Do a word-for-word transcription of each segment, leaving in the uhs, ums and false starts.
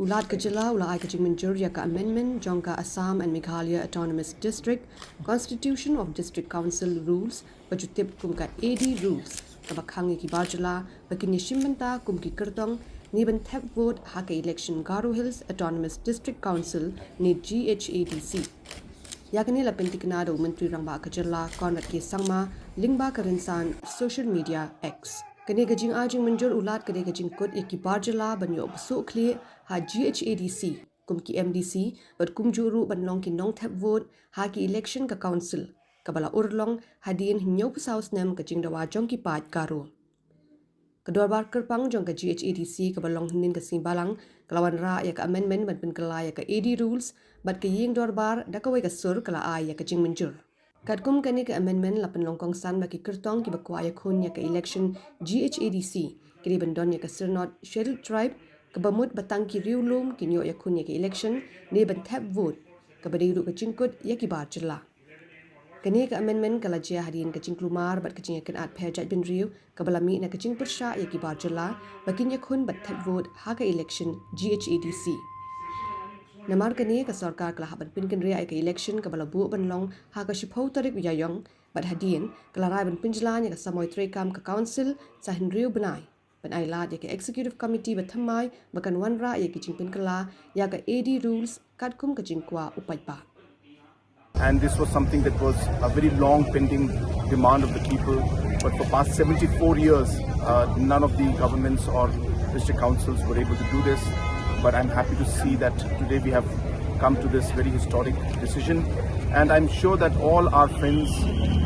U Lat ka jylla u la ai ka jingmynjur ïa ka amendment jong ka Assam and Meghalaya Autonomous District Constitution of District Council Rules, ba ju tip kum ka A D Rules, kaba khang ïa ki bar jylla ba kin ïashim bynta kum ki kyrtong ne ban thep vote ha ka election Garo Hills Autonomous District Council ne G H A D C. Ïa kane la pyntikna da u Myntri Rangbah ka jylla Conrad K Sangma lyngba ka rynsan social media X. Kane ka jingai jingmynjur u Lat ka dei ka jingkut ïa ki bar jylla ban ïoh buh suk khlieh ha G H A D C kum ki M D C bad kumjuh ruh ban long ki nongthep vote ha ki election ka council, kaba la urlong hadien hynñiewphew saw snem ka jingdawa jong ki paid Garo. Ka dorbar kyrpang jong ka G H A D C kaba long hynnin ka sngi Balang ka la wanrah ïa ka amendment ban pynkylla ïa ka A D Rules, bad ka ïing dorbar da kawei ka sur ka la ai ïa ka jingmynjur. Katkum kane ka amendment la pynlong kongsan ba ki kyrtong kiba kwah ïakhun ïa ka election G H A D C ki dei ban don ïa ka syrnod Scheduled Tribe, kaba mut ba tang ki riewlum kin ïoh ïakhun ïa ka election ne ban thep vote, kaba dei ruh ka jingkut ïa ki bar jylla. Kane ka amendment ka la jia hadien ka jingkulmar bad ka jingïakynad pher jaitbynriew, kaba la mih na ka jingpyrshah ïa ki bar jylla ba kin ïakhun bad thep vote ha ka election G H A D C. Namar kane ka sorkar ka la hap ban pynkynriah ïa ka election kaba la buh ban long ha ka shiphew tarik u Ïaïong, bad hadien ka la rai ban pynjlan ïa ka samoi treikam ka council sa hynriew bnai, ban ai lad ïa ka executive committee bathymmai ba kan wanrah ïa ki jingpynkylla ïa ka A D Rules katkum ka jingkwah u paidbah. And this was something that was a very long pending demand of the people. But for past seventy-four years, uh, none of the governments or district councils were able to do this. But I'm happy to see that today we have come to this very historic decision. And I'm sure that all our friends,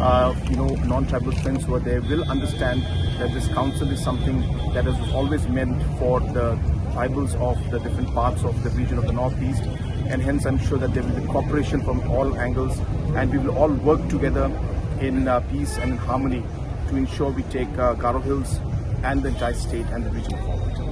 uh, you know, non-tribal friends who are there will understand that this council is something that is always meant for the tribals of the different parts of the region of the Northeast. And hence, I'm sure that there will be cooperation from all angles, and we will all work together in uh, peace and in harmony to ensure we take uh, Garo Hills and the entire state and the region forward.